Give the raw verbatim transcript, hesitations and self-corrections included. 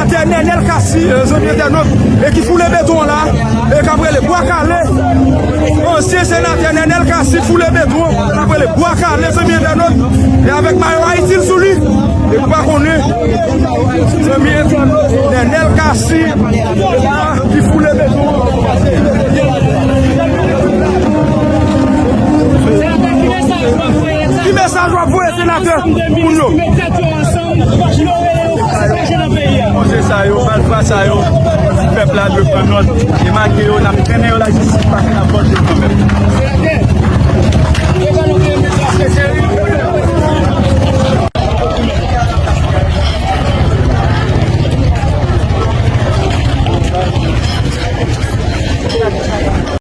Senatè Nenel Cassy, e, zanmi entènot, e ki foule beton an la, e k ap rele Bwa Kale. Ansyen senatè Nenel Cassy foule beton an, k ap rele Bwa Kale, zanmi entènot, e avèk mayo Ayiti l sou li. E ou pa konnen, zanmi entènot, Nenel Cassy ki foule beton an. Ki mesaj w ap voye, senatè, pou moun yo? Konze sa yo, malfra sa yo, pèp la dwe pran nòt. E make yo, n ap trennen yo lajistis, pase n ap vòt yo kanmenm.